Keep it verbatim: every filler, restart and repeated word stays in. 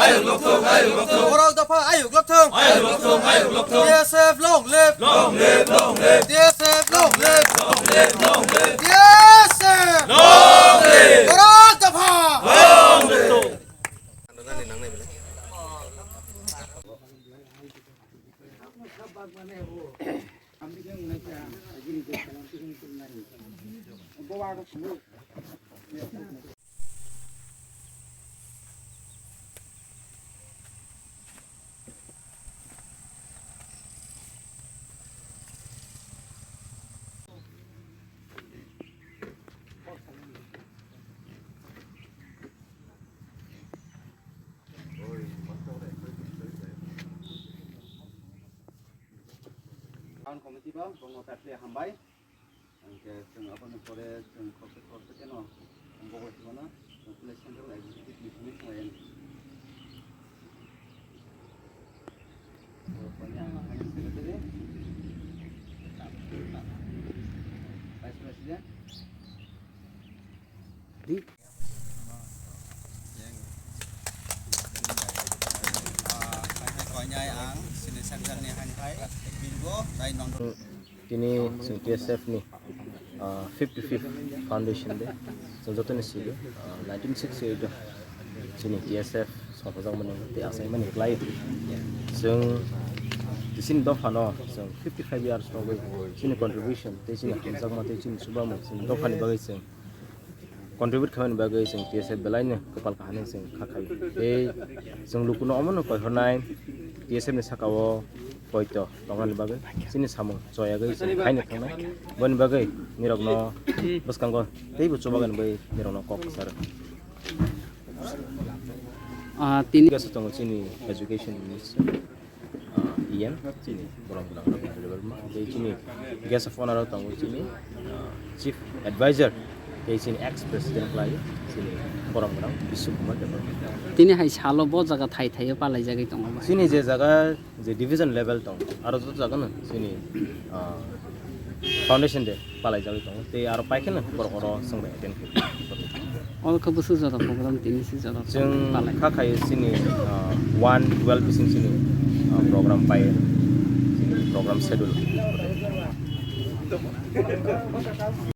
Ayuk lokthung, ayuk lokthung. Borok dopha ayuk lokthung. Ayuk lokthung, ayuk lokthung. T S F long live. Long live, long live. T S F long live. Long live, long live. T S F long live. Borok dopha. Long live. Town committee ba bongo tatli hambai. Hingke chwng aboni pore chwng khoroksa khoroksa kheno bogol sibana chwng tini central executive meeting ni thanglaiyani. Borokni ang finance secretary, vice president. Di. Ah, hai hai koinai ang sini central ni hai hai bingo tai non. Tini chwng T S F ni, ah, fifty-fifth foundation day. Chwng jotoni sidi, ah, nineteen sixty-eight o chini T S F songkojak mani tei asai mani klai. Chwng chini dopha no chwng fifty-five years nogwi chini contribution tei chini hamjakma tei chini chubamu chini dopha ni bagwi chwng contribute khaimani bagwi chwng T S F belaino kwpal kaham chwng kha khai. Tei chwng lukuno omono koihornai T S F ni saka o poito tongmani bagwi chini samung choyagwi chwng khaina thangnai. Boni bagwi nirokno bwskango teibo chubagani bagwi nirokno kok kwcharo. Ah, tini Bigaso tongo chini education minister. Ah, E M, chini borok gwnang rok deliver ma. Tei chini guest of honor rok tongo chini, ah, chief advisor, tei chini ex president khlai chini borok gwnang Biswa Kumar Debbarma. Tini hai salo bo jaga thai thai o palai jagwi tongo ba? Chini je jaga je division level tong, aro joto jaga no chini, ah, foundation de palai jagwi tongo. Tei aro paikheno borok oro chwngbai attend khe. Oro khe bwswk jora program tini se jora chwng palai kha khai chini, ah, one twelve bising chini, ah, program pai, chini program schedule.